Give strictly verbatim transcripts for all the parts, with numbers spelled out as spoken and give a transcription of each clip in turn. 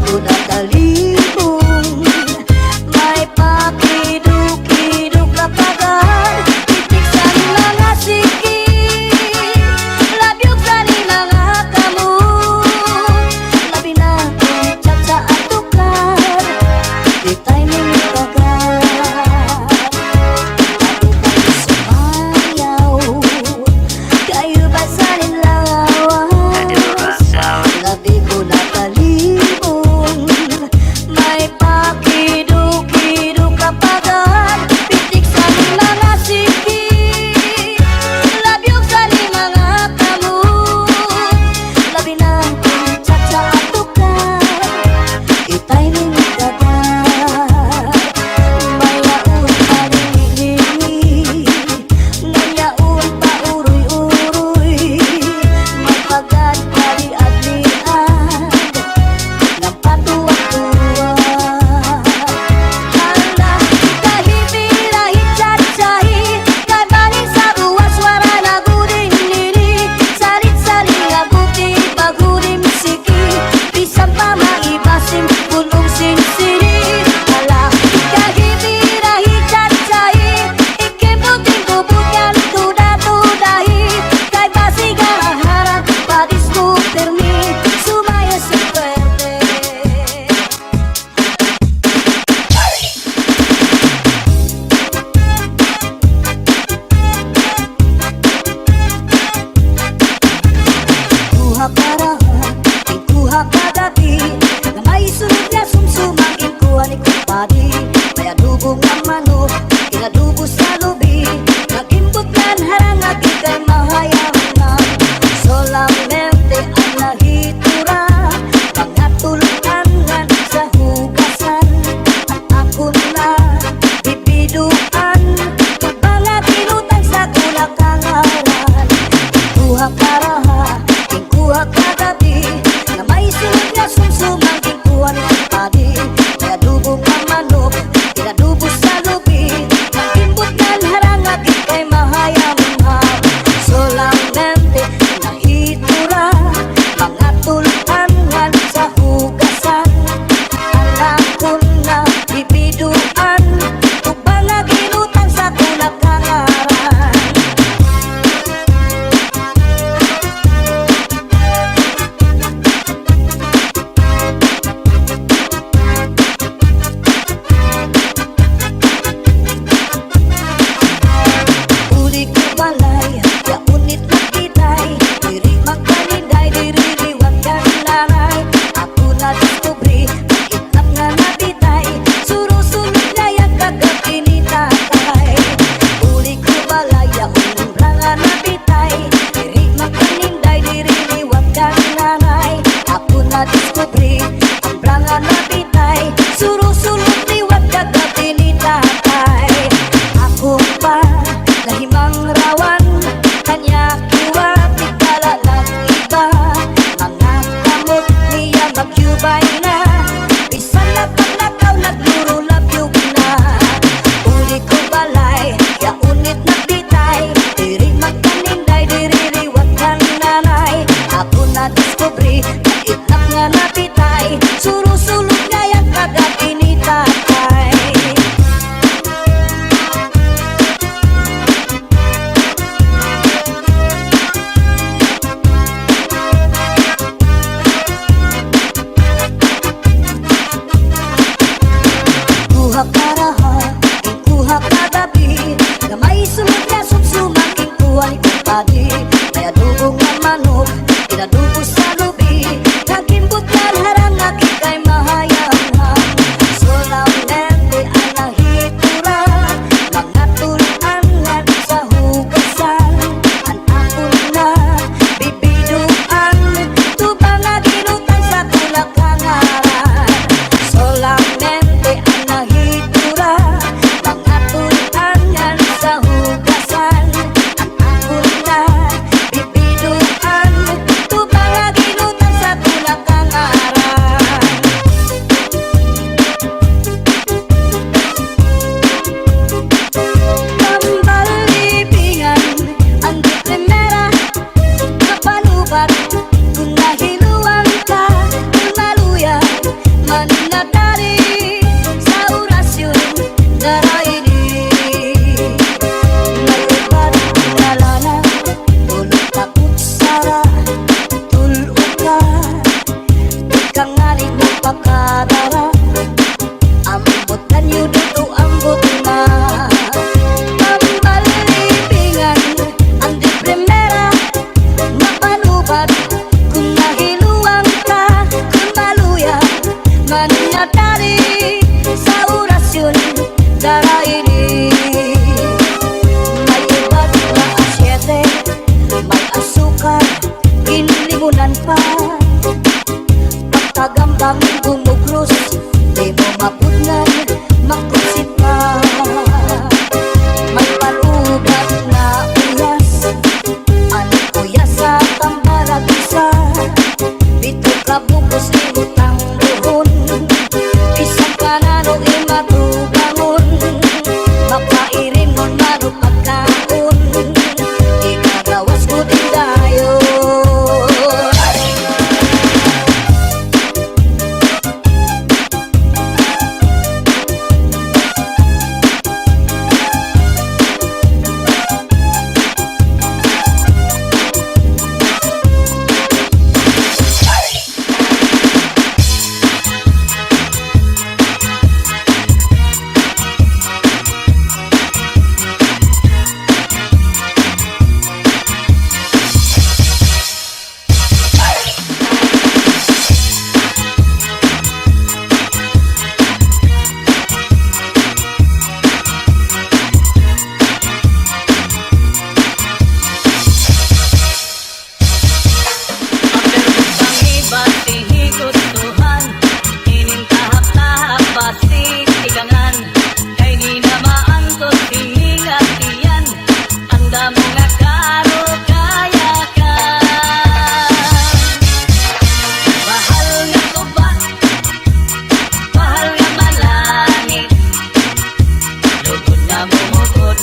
ko natalibong. May pakidukidok na pagan, titik sa mga siki. Labyog sa ni mga kamot, labi na kung chat sa atukar. Di timing pagan. Pati tayo sumayaw. Kayo ba sa nin lawas? Labi ko natalibong. Natali sa orasyon, daraili. May iba dira a siyete, may asukar, ginlimunan pa. Pagtagambang gumugros, di mo mapudngan, makusit pa. May parugat na uyas, ano uyas sa tambalag isa. Dito ka bukos, imo tangguhon. Bisan pa nano imatubangon, mapairingon, mano pagkaon. Ikagawas ko din dayon. Ang verbong pangibat, higustuhan, inintahap-tahap, basi tikangan, kay di na maantos, hininga tiyan, an damo nga karukayakan. Bahal nga tuba, bahal nga malani, lugod na mumugot.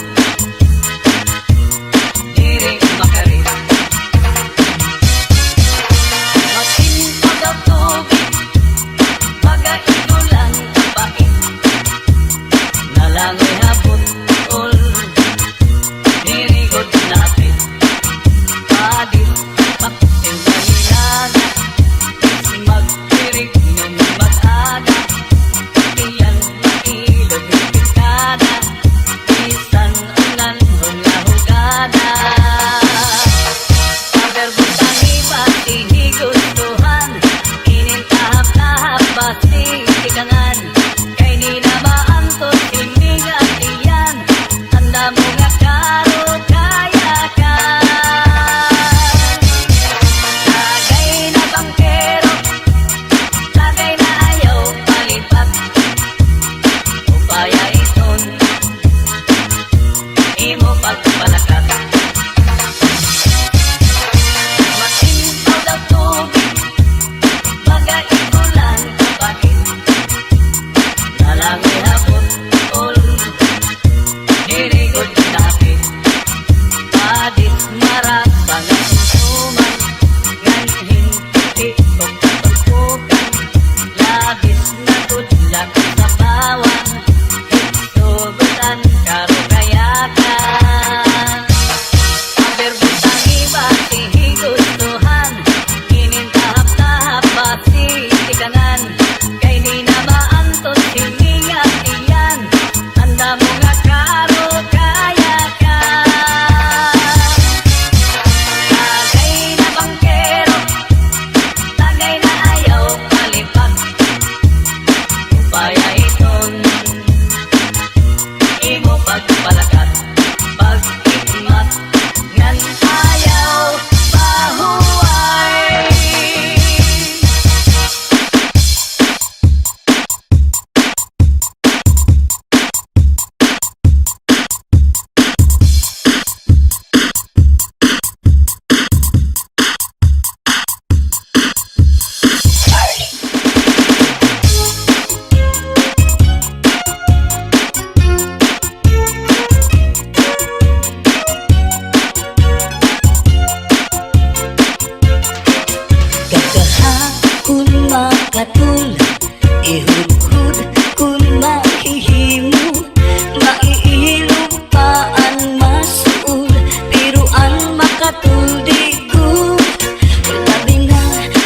Diri makarit. Masintaw daw tubig, baga igulan kapait. Nalangoy ha but-ol, diri gud napit. Padis, paksin, maninaga, magtirik, nung mag-aga, tiyan, mailog, pikada. Bisan unan hon nga hugada. Ang verbong pangibat, higustuhan, inintahap-tahap, basi tikangan, kay di na maantos, hininga tiyan, an damo nga karukayakan. Tagay na bangkero, tagay na ayaw palipat. Upaya iton, imo pagpalakat. Masintaw daw tubig, baga igulan kapait. Nalangoy ha but-ol, diri gud napit. Padis, marasa nga sumsuman, nganhin puti ug katulpokan, labis na gud la kasabawan, hitsugod an karukayakan. Ang verbong pangibat, higustuhan, inintahap-tahap, basi tikangan, kay di na maantos, hininga tiyan, an damo nga karukayakan. Tagay na bangkero, tagay na ayaw palipat. Upaya iton, imo pagpalakat, pag-ikmat, ngan ayaw pahuway. Kagahapon makatul, ihudhud kon mahihimo, maiilog pa an masuol, pero an makatul di gud. Labi na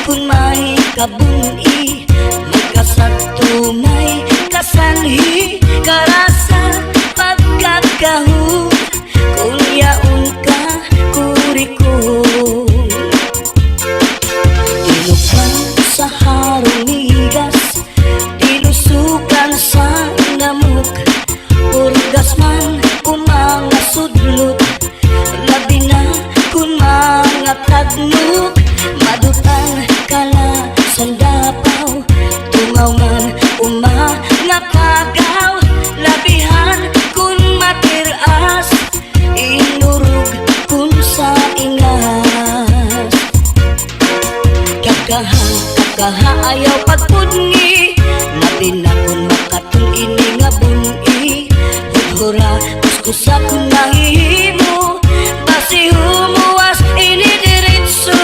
kon may kabun-i, may kasakto, may kasanhi, karasa, pagkakahu. Kon yaon ka, kurikon. Tinukban sa harong migas, Uma nga kagaw, labihan kun matir-as, inurog kun sa ingas. Kakaha, kakaha, ayaw pagpudngi, labi na kun makatul ini nga bun-i. Hudhura, kuskusa kun mahihimo, basi humuwas ini diretso.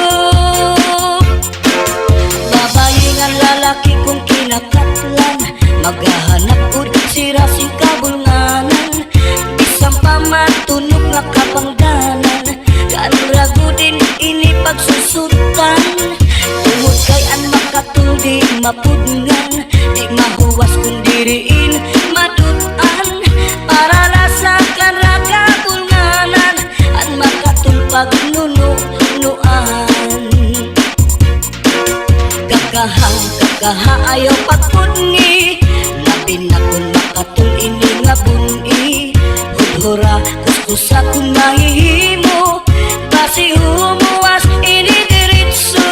Babayi ngan lalaki kon kinakaplan, maghahanap gud sira sin kabulnganan. Bisan pa matunok nga kapangdanan, kan ra gud ini pagsusutan. Tungod kay an makatul di mapudngan, di mahuwas kon diri in madut-an. Para la sa kan ra kabulnganan, an makatul pagnununuan. Kakaha, kakaha, ayaw pagpudngi, labi na kon makatul ini nga bun-i. Hudhura, kuskusa kon mahihimo, basi humuwas ini diretso.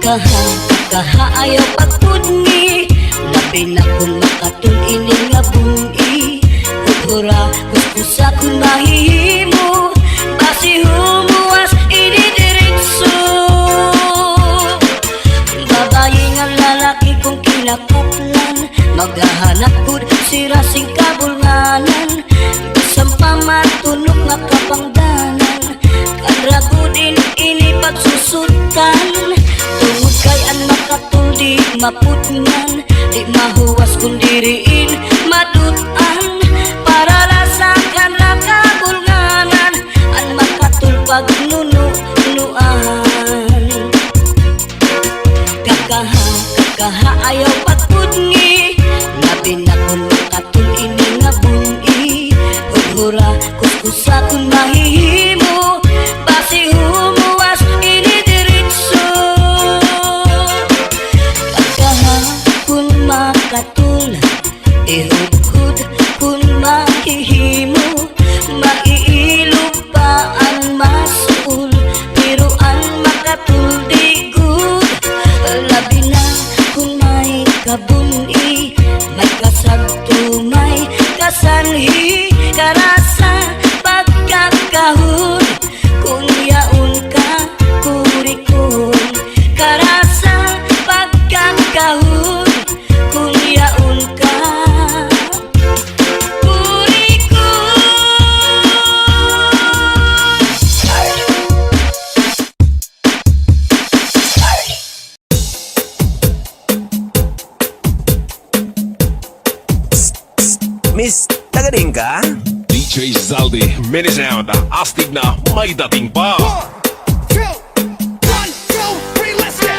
Kakaha, kakaha, ayaw pagpudngi, labi na kon makatul ini nga bun-i. Hudhura, kuskusa kon mahihimo, basi humuwas ini diretso. Babayi ngan lalaki kon kinakaplan, maghahanap gud sira sin kabulnganan. Bisan pa matunok nga kapangdanan, kan ra gud ini pagsusutan. Tungod kay an makatul di mapudngan, di mahuwas kon diri in madut-an. Para la sa kan ra kabulnganan, an makatul pagnununuan. Kakaha, kakaha, ayaw pagpudngi, labi na kon makatul ini nga bun-i. Hudhura, kuskusa kon mahihimo, basi humuwas ini diretso. Kakaha kon makatul, ihudhod kon mahihimo, maiilob pa an masul, pero an makatul di gud. Labi na kon may kabun-i, may kasagto, may kasanhi, karasa, pagkakahon, kon yaon ka, kurikon, karasa, pagkakahon, kon yaon ka. Miss, taga diin ka? D J Zaldi, Mini Sound, astig na may dating pa. One, two, one, two, three, let's go!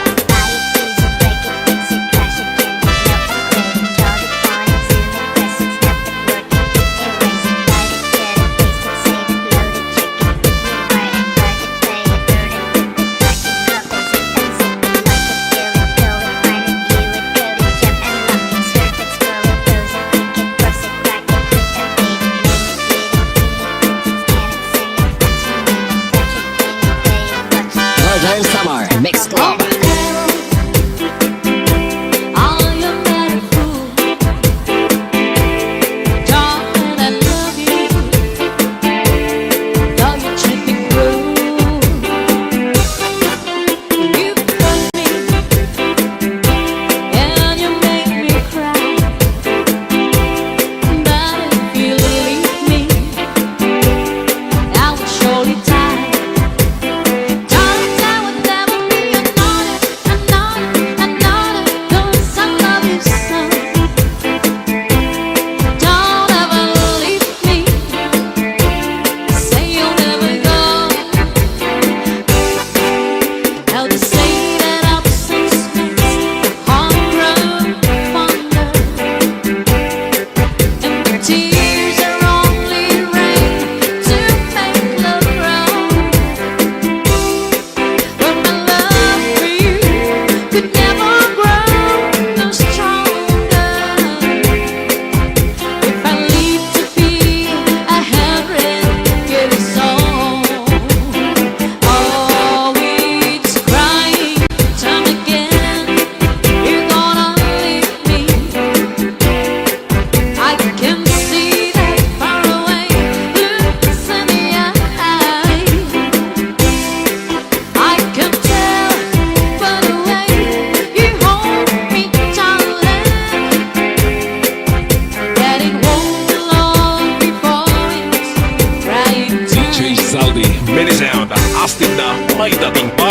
Dating pa.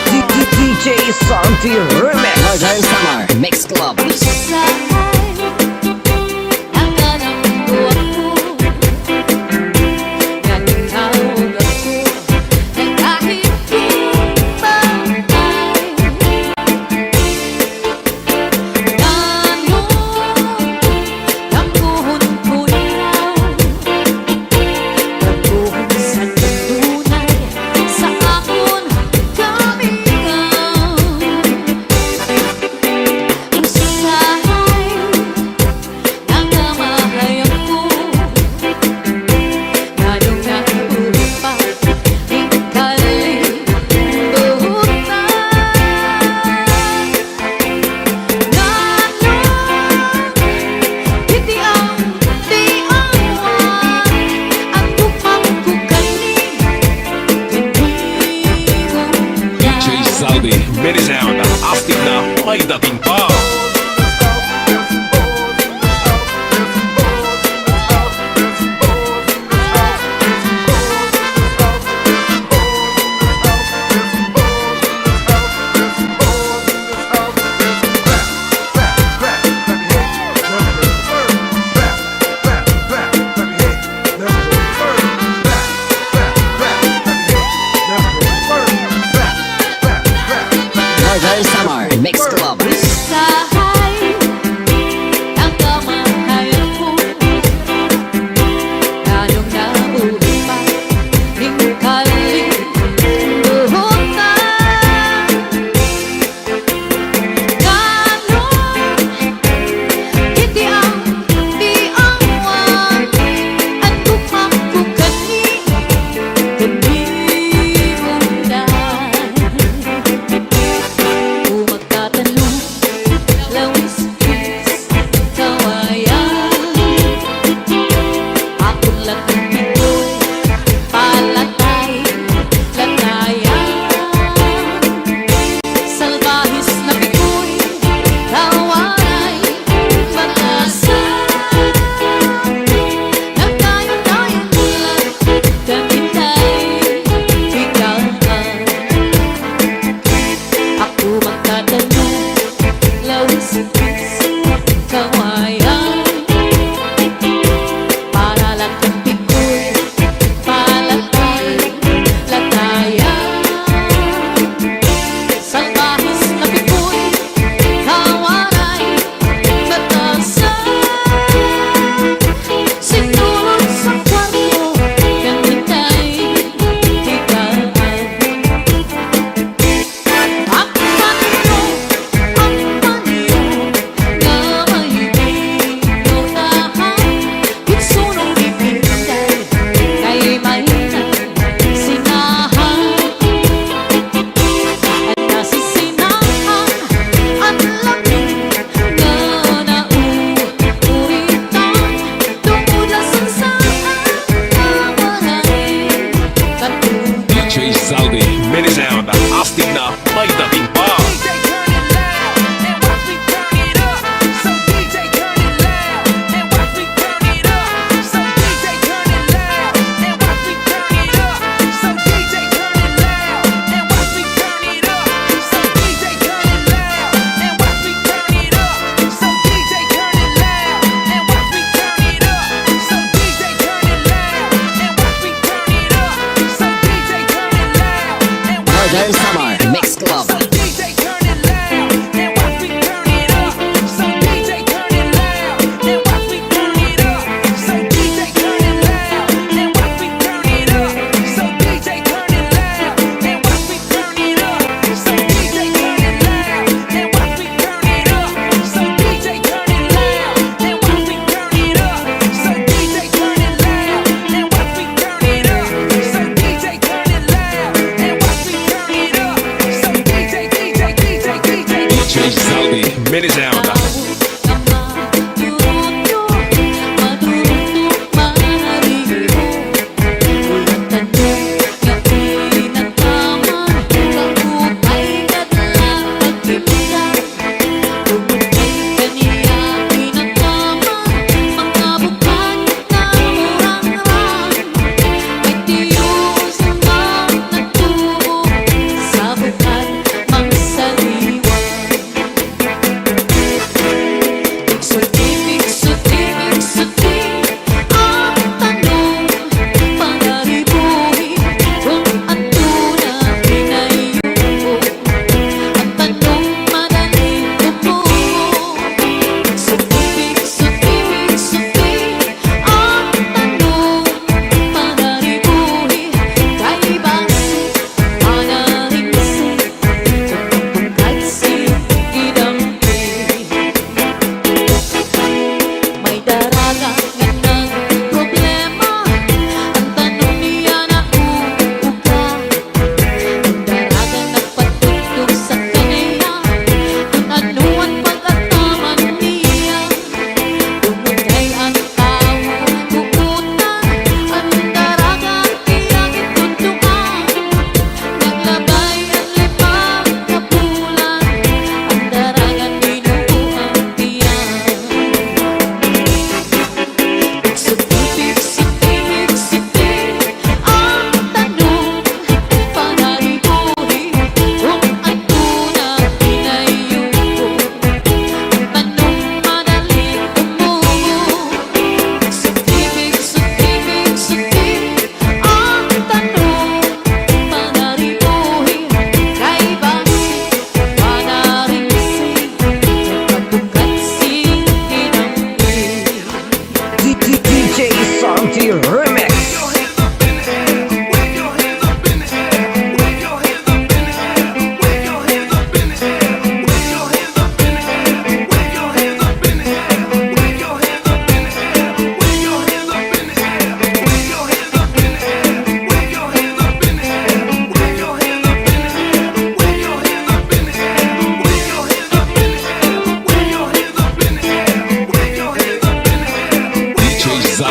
D-, D-, D J Santi Remix. Margine Samar Mix Club.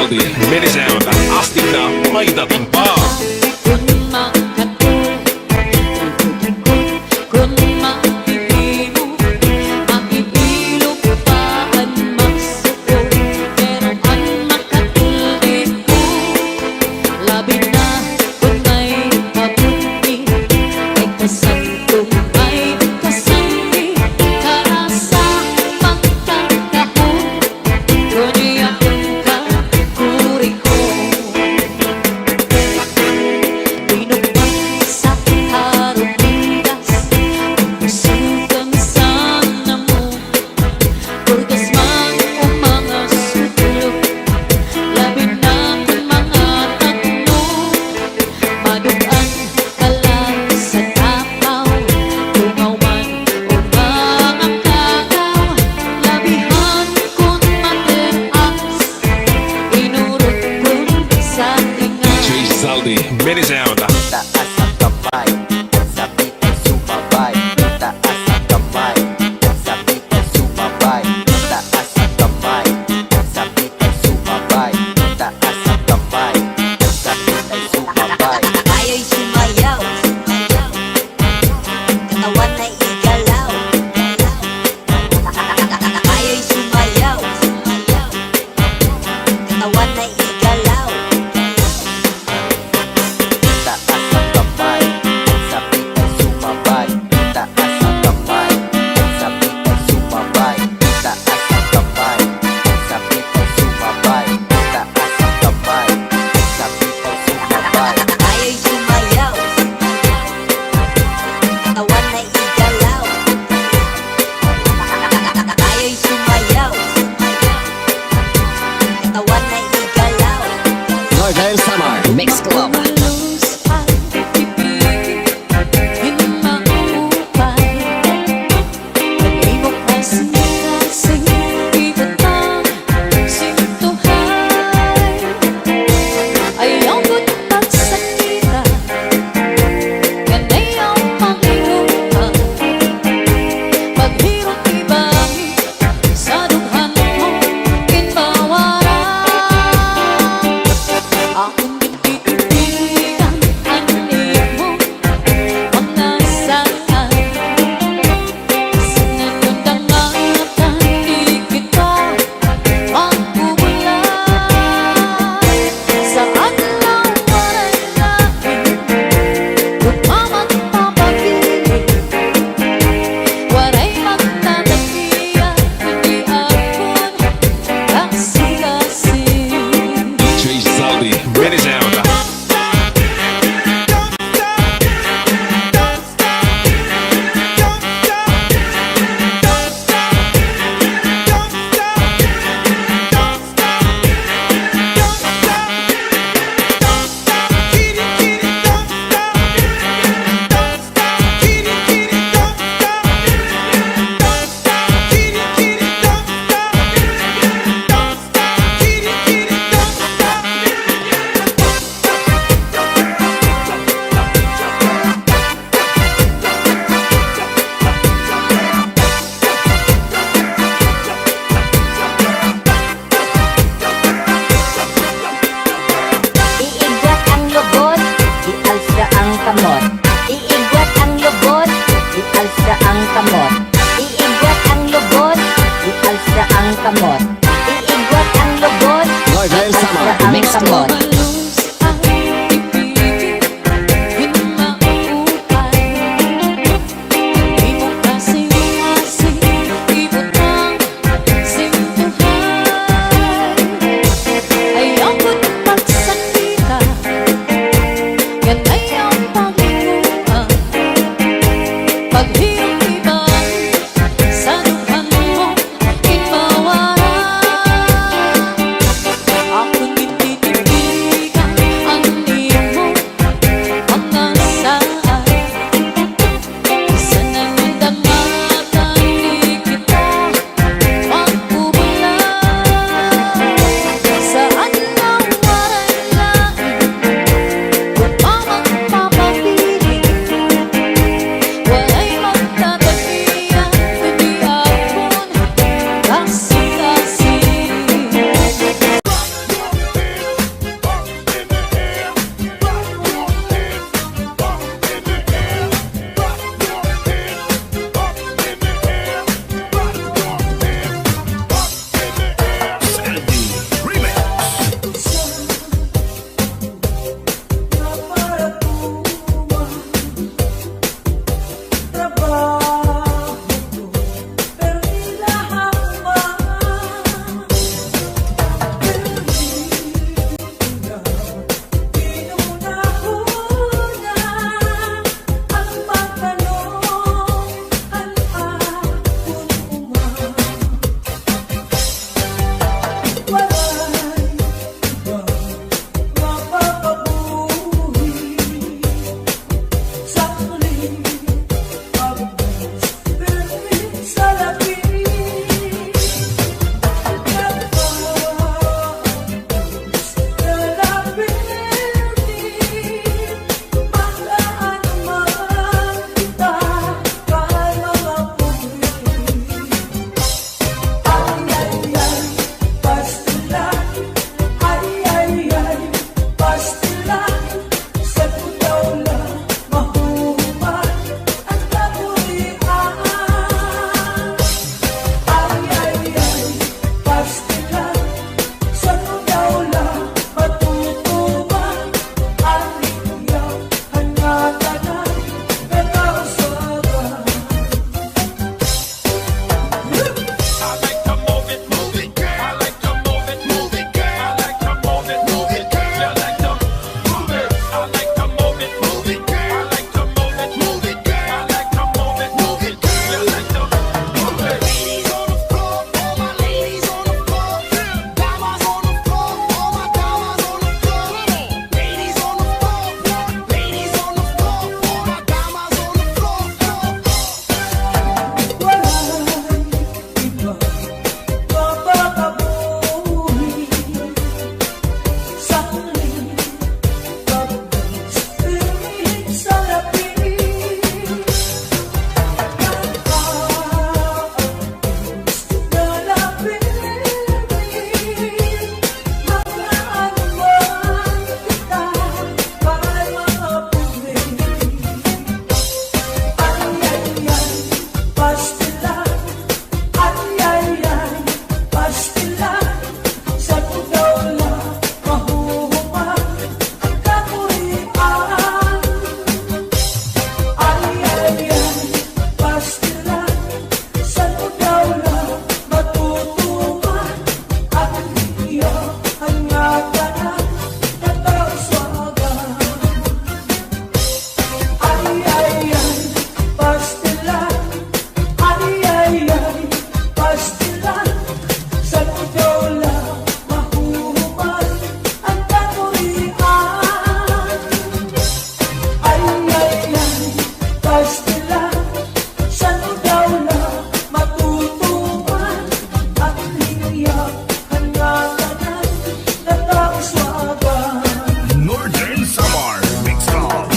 Mini Sound, astig na, may dating pa. Kun makatul-, kun maihimo, maiilog pa an masukol, pero an makatul-, di ko, labi na kun may pabunti, ay kasabton, may kasandi, karasa, pagkakahon. Madug-an ka la sa tapaw, tungaw man o mga kakaw, labihan kun mataas, inurot kun sa tinga. J Zaldy, Mini Sound. Taas ang kamay, at sabi ay sumabay. Taas ang kamay, at sabi ay sumabay. Taas ang kamay, at sabi ay sumabay. Taas ang kamay, at sabi ay sumabay. Tayo'y sumayaw, katawan ay igalaw. Tayo'y sumayaw, katawan ay igalaw. Taas ang kamay, at sabi ay sumabay. Taas ang kamay, at sabi ay sumabay. Taas ang kamay, at sabi ay sumabay. Taas ang kamay, at sabi ay sumabay. Tayo'y sumayaw, katawan ay igalaw. Tayo'y sumayaw, katawan ay igalaw. Northern Samar Mix Club. J Zaldy, Mini Sound. Iigwat ang lubot, ialsa ang kamot. Iigwat ang lubot, ialsa ang kamot. Iigwat ang lubot, ialsa ang kamot. Iigwat ang lubot, Northern Samar Mix Club. Northern Samar Mix Club.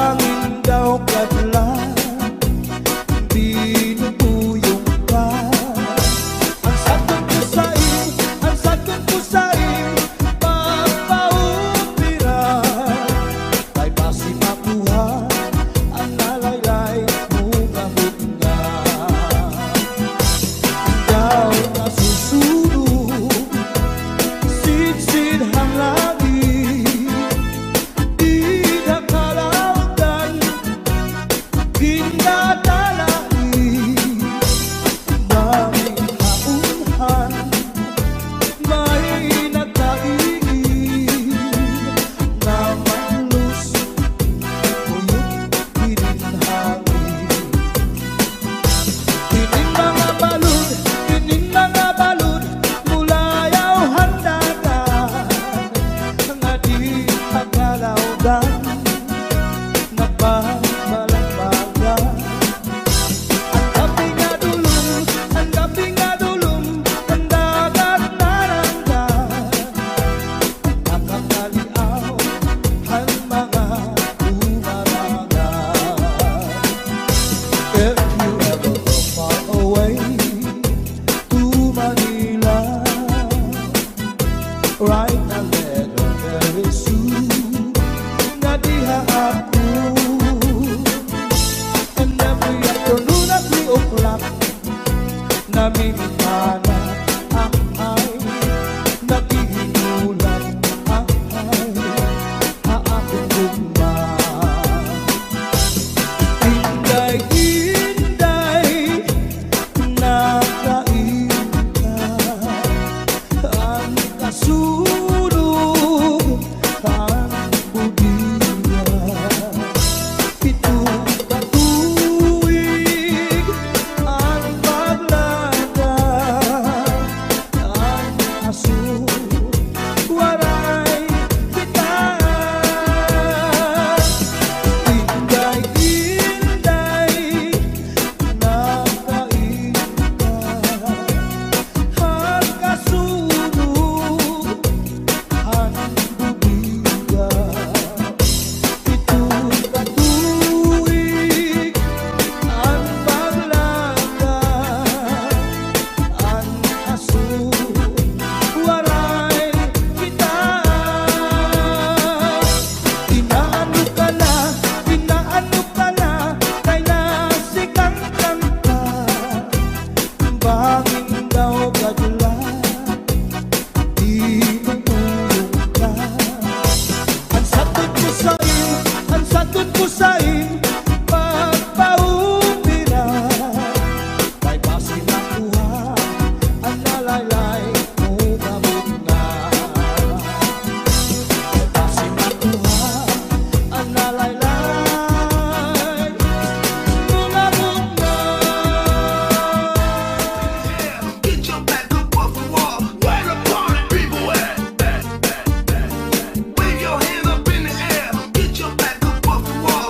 Bangin daw kadlan, binubuyong ka. An sadton ko sa im, an sadton ko sa im, magpa-opera. Kay basi makuha an nalaylay mo nga butnga. Daw nasusunog, sidsid han langit, dida kalawdan, ginadala ni bangin haunhan, may nagkaingin nga mahulog, kuyog hinin hangin. Hinin mga balod, hinin mga balod, mulayaw han dagat, nga dida kalawdan, nagbabalagbagan. An gab-i nga dulom, an gab-i nga dulom, an dagat narangga. Nakakaliaw han mga dumarangan. If you ever go far away to Manila, write a letter very soon. Nga diha ako. And every afternoon at three o'clock, namimintana, ahay, naghihinulat, ahay, ha akon gugma. Inday, Inday, nakain ka, an kasunog han bodega. Pito ka tuig an paglaka, an aso waray kita. Inday, Inday, nakain ka han kasunog han bodega. Pito ka tuig an paglaka, an aso waray kita. Inaano ka na, inaano ka na, kay nasikangkang ka. Bangin daw kadlan, di mo tulong ka. An sadton ko sa im, an sadton ko sa im, magpa-opera. Kay basi makuha an nalaylay mo nga butnga. Kay basi makuha an nalaylay mo nga butnga. Get your back up off the wall. Where the party people at? Wave your hand up in the air. Get your back up off the wall.